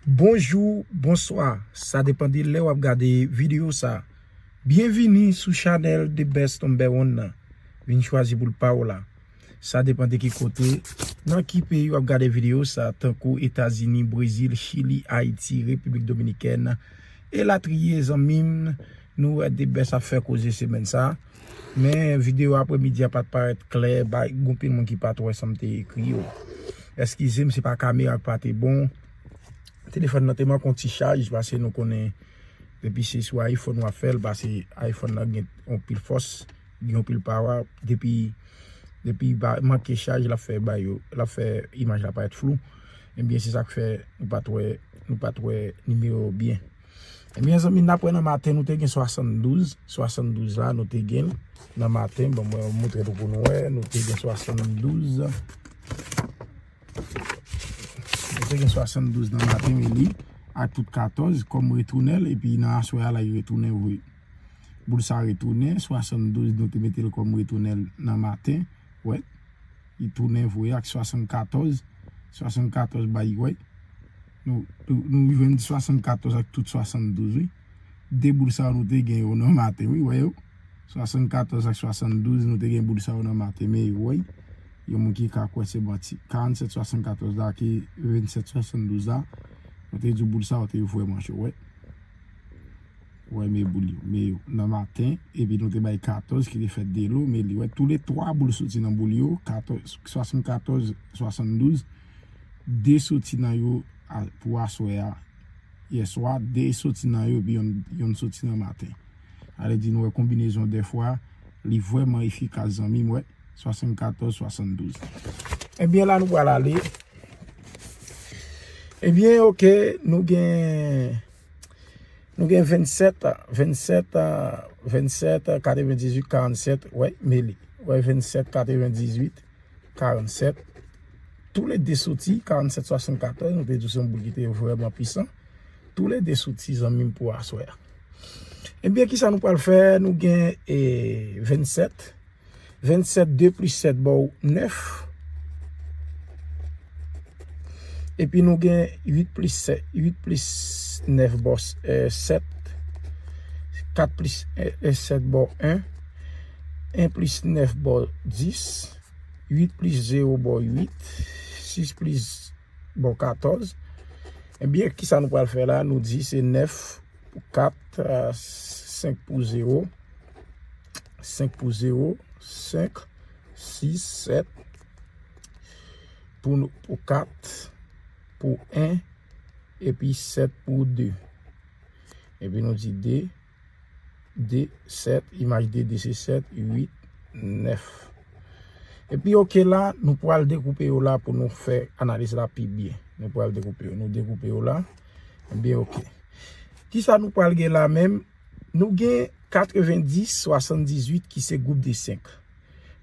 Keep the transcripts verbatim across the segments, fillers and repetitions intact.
Bonjou, bonswa, sa depann de lè w ap gade videyo sa. Byenvini sou chanèl The Best Number One nan. Vin chwazi boul pa w la. Sa depann de ki kote, nan ki peyi w ap gade videyo sa, tankou Etazini, Brezil, Chili, Ayiti, Repiblik Dominikèn, elatriye. Zanmi m, nou wè The Best ap fè koze semèn sa. Men videyo apremidi a pa t parèt klè, bay, gon pil moun ki pa t wè sa m te ekri yo. Eskize m, se pa kamera ki pa te bon. Telefòn nan te manke yon ti chaj, paske nou konnen depi se sou iPhone w ap fè l, paske iPhone nan gen yon pil fòs, gen yon pil pawa, depi, depi ba, manke chaj, l ap fè ba yo, l ap fè imaj la parèt flou. Ebyen, se sa k fè nou pa t wè, nou pa t wè nimewo yo byen. Ebyen, zanmi, n ap wè nan maten, nou te gen swasanndouz, swasanndouz la, nou te gen l nan maten. Bon, mwen montre nou pou nou wè, nou te gen swasanndouz. Nou te gen swasanndouz nan maten, men li, ak tout katòz, kòm retounèl, epi nan aswè a la, li retounen vre. Boul sa retounen, swasanndouz, nou te mete l kòm retounèl nan maten, wè. Li tounen vre ak swasannkatòz, swasannkatòz bay, wè. Nou, nou, nou jwenn swasannkatòz ak tout swasanndouz, wi. De boul sa yo nou te gen yo nan maten, wi, wè yo. Swasannkatòz ak swasanndouz, nou te gen boul sa yo nan maten, men yo, wè. Yon moun ki ka kwè se manti. Karannsèt swasannkatòz la, ki vennsèt swasanndouz la, nou te di boul sa yo te vrèman cho, wè. Wè, men boul yo, men yo, nan maten, epi nou te bay katòz ki te fèt de lo, men li, wè, tou le twa boul soti nan boul yo, katòz, swasannkatòz, swasanndouz, de soti nan yo a, pou aswè a, yèswa, de soti nan yo, epi yonn, yonn soti nan maten. Sa vle di nou wè konbinezon dèfwa, li vrèman efikas, zanmi m, wè, swasannkatòz, swasanndouz. Ebyen, la nou pral ale. Ebyen, oke, nou gen, nou gen vennsèt, vennsèt, vennsèt, katrevendizuit, karannsèt, wè, mele. Wè, vennsèt, katrevendizuit, karannsèt. Toulede soti, karannsèt swasannkatòz, nou te di se yon boul ki te vrèman pwisan. Toulede soti, zanmi m, pou aswè a. Ebyen, kisa nou pral fè? Nou gen, e, vennsèt. Vennsèt, de plis sèt ba w nèf. Epi nou gen uit plis sèt, uit plis nèf ba w, e, sèt. Kat plis, e, e, sèt ba w en. En plis nèf ba w dis. Uit plis zewo ba w uit. Sis plis ba w katòz. Ebyen, kisa nou pral fè la? Nou di se nèf pou kat, a, senk pou zewo, senk pou zewo, senk, sis, sèt, pou, pou kat, pou en, epi sèt pou de. Epi nou di de, de, sèt, imaj de de se sèt, uit, nèf. Epi oke la, nou pral dekoupe yo la pou nou fè analiz la pi byen. Nou pral dekoupe yo, nou dekoupe yo la. Ebyen, oke. Kisa nou pral gen la menm? Nou gen katrevendis, swasanndizuit ki se gwoup de senk.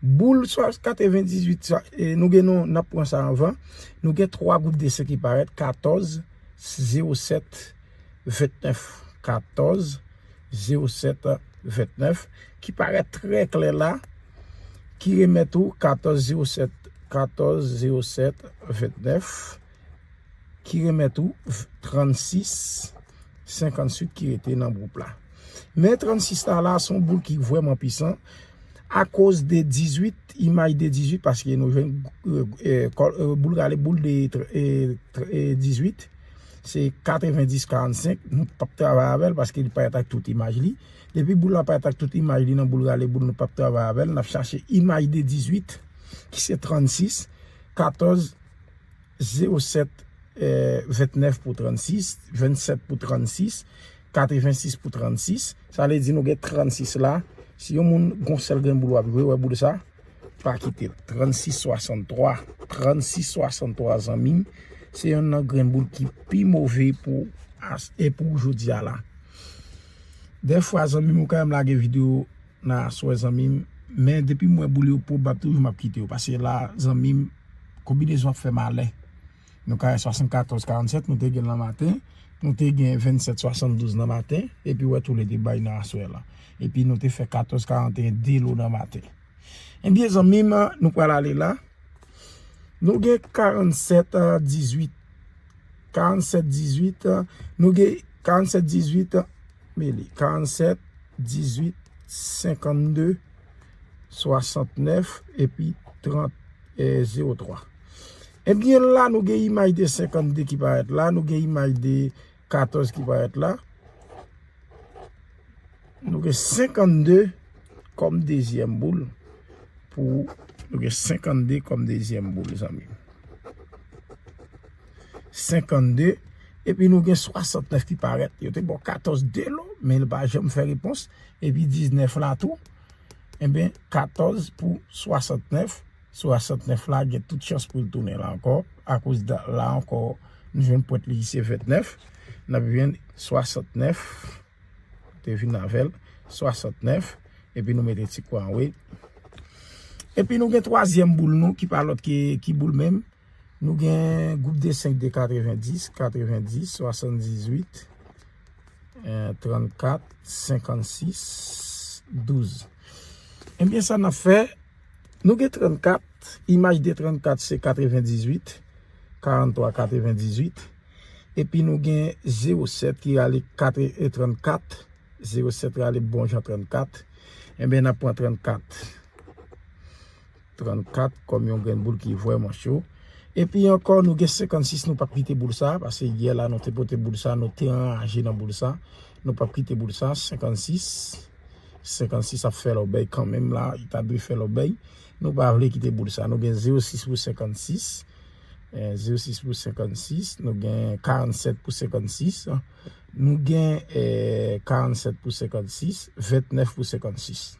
Boul swa, katrevendizuit, swa, e, nou gen, nou, n ap pran sa anvan. Nou gen twa gwoup de senk ki parèt, katòz, zewo sèt, vennèf. Katòz, zewo sèt, vennèf, ki parèt trè klè la, ki remèt ou katòz zewo sèt, katòz zewo sèt, vennèf, ki remèt ou trannsis, senkantuit ki rete nan gwoup la. Men trannsis la, la, se yon boul ki vrèman pwisan, akoz de dizuit, imaj de dizuit, paske nou jwenn, e, e, kò-, e, boul rale, boul de tr-, e, tr-, e, dizuit, se katrevendis karannsenk, nou p ap travay avè l paske li parèt ak tout imaj li. Depi boul la parèt ak tout imaj li nan boul rale boul, nou p ap travay avè l, n ap chache imaj de dizuit, ki se trannsis, katòz, zewo sèt, e, vennèf pou trannsis, vennsèt pou trannsis, katrevensis pou trannsis. Sa vle di nou gen trannsis la. Si yon moun gon sèl grenn boul w ap jwe, wè boul sa, pa kite l. Trannsis swasanntwa. Trannsis swasanntwa, zanmi m, se yonn nan grenn boul ki pi move pou as-, e pou jodi a la. Dèfwa, zanmi m, ou ka wè m lage videyo nan aswè, zanmi m. Men depi m wè boul yo pwòp, m ap toujou m ap kite yo. Paske la, zanmi m, konbinezon ap fè malè. Nou ka wè swasannkatòz karannsenk, nou te gen l nan maten. Nou te gen vennsèt swasanndouz nan maten. Epi wè toulede bay nan aswè la. Epi nou te fè katòz karanteyen de lo nan maten. Ebyen, zanmi m, nou pral ale la. Nou gen karannsèt dizuit. Karannsèt dizuit, nou gen karannsèt dizuit, men li karannsèt dizuit senkannde swasantnèf epi trant, eh, zewo twa. Ebyen, la, nou gen imaj de senkannde ki parèt la, nou gen imaj de katòz ki parèt la. Nou gen senkannde kòm dezyèm boul pou, nou gen senkannde kòm dezyèm boul, zanmi. Senkannde, epi nou gen swasantnèf ki parèt. Yo te ba w katòz de lo, men li pa janm fè repons. Epi diznèf la tou. Ebyen, katòz pou swasantnèf. Swasantnèf la, gen tout chans pou l tounen la ankò. Akoz da-, la ankò, nou jwenn pwent li ki se ventnèf. N ap jwenn swasantnèf. Te vin avè l, swasantnèf, epi nou mete ti kwa anwo. Epi nou gen twazyèm boul nou, ki pa lòt ki, ki boul menm. Nou gen gwoup de senk de katrevendis, katrevendis, swasanndizuit, eh, trannkat, senkannsis, douz. Ebyen, sa n ap fè, nou gen trannkat, imaj de trannkat se katrevendizuit, karanntwa, katrevendizuit. Epi nou gen zewo sèt ki rale kat e trannkat, zewo sèt rale bon jan trannkat. Enben, n ap pran trannkat. Trannkat kòm yon grenn boul ki vrèman cho. Epi ankò, nou gen senkannsis, nou p ap kite boul sa, paske yè la nou te pote boul sa, nou te anraje nan boul sa. Nou p ap kite boul sa, senkannsis. Senkannsis ap fè lòbèy kanmenm la, li ta dwe fè lòbèy. Nou pa vle kite boul sa. Nou gen zewo sis pou senkannsis. Eh, zewo sis pou senkannsis. Nou gen karannsèt pou senkannsis. Nou gen, eh, karannsèt pou senkannsis. Ventnèf pou senkannsis.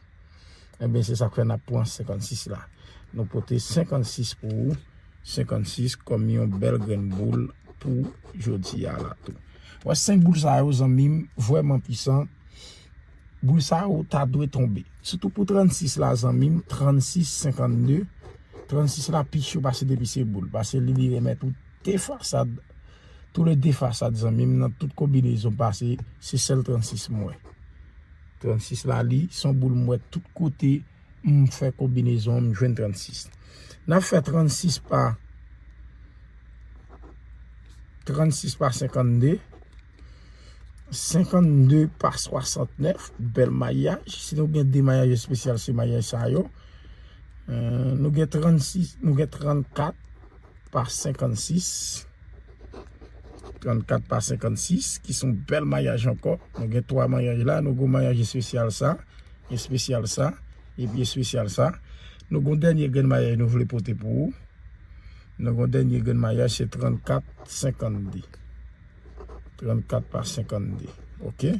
Ebyen, se sa k fè n ap pran senkannsis la. Nou pote senkannsis pou ou. Senkannsis kòm yon bèl grenn boul pou jodi a la tou. Wè, senk boul sa yo, zanmi m, vrèman pwisan. Boul sa yo ta dwe tonbe. Sitou pou trannsis la, zanmi m, trannsis, senkannde. Trannsis la pi cho pase depi se boul. Pase li, li remèt ou de fasad. Tou le de fasad, zanmi m, nan tout konbinezon pase, se sèl trannsis m wè. Trannsis la, li, se yon boul m wè tout kote, m fè konbinezon, m jwenn trannsis. N ap fè trannsis pa, trannsis pa senkannde, senkannde pa swasantnèf, bèl mayaj. Si nou gen de mayaj espesyal, se mayaj sa yo. Eh, nou gen trannsis, nou gen trannkat pa senkannsis. Trannkat pa senkannsis, ki se yon bèl mayaj ankò. Nou gen twa mayaj la, nou gen yon mayaj espesyal sa, espesyal sa, epi espesyal sa. Nou gen yon dènye grenn mayaj nou vle pote pou ou. Nou gen yon dènye grenn mayaj, se trannkat senkannde. Trannkat pa senkannde. Oke?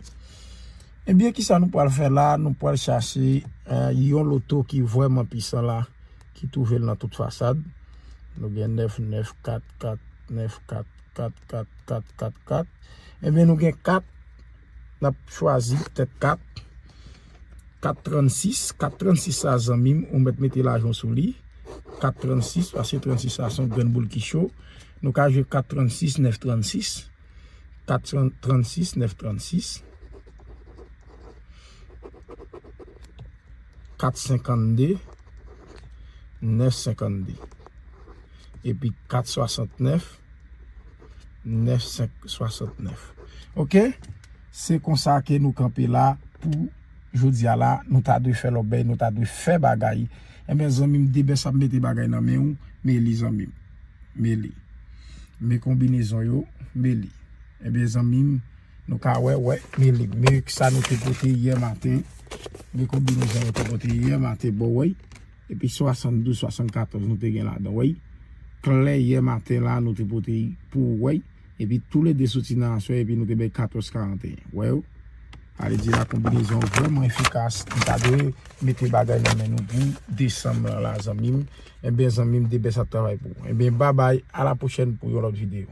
Ebyen, kisa nou pral fè la? Nou pral chache, eh, yon loto ki vrèman pwisan la, ki twouve l nan tout fasad. Nou gen nèf nèf kat kat, nèf kat kat, kat kat kat kat. Ebyen, nou gen kat, n ap chwazi petèt kat, kat trannsis, kat trannsis sa, zanmi m, ou mèt mete lajan w sou li. Kat trannsis, paske trannsis sa se yon grenn boul ki cho. Nou ka jwe kat trannsis, nèf trannsis. Kat trannsis, nèf trannsis. Kat senkannde, nèf senkannde. Epi kat swasantnèf, nèf senk swasantnèf. Oke? Se konsa ke nou kanpe la pou jodi a la. Nou ta dwe fè lòbèy, nou ta dwe fè bagay. Enben, zanmi m, Debès ap mete bagay nan men w, men li, zanmi m. Men li. Men konbinezon yo, men li. Enben, zanmi m, nou ka wè, wè, men li. Men sa nou te pote yè maten. Men konbinezon nou te pote yè maten, bon, wè. Epi swasanndouz, swasannkatòz nou te gen ladan, wè. Klè yè maten la, nou te pote pou ou, wè. Epi toulede soti nan aswè, epi nou te bay katòz karanteyen. Wè yo? Ale di la konbinezon vrèman efikas. M ta dwe mete bagay nan men nou pou desanm lan la, zanmi m. Enben, zanmi m, Debès ap travay pou ou. Enben, babay, a la pwochèn pou yon lòt videyo.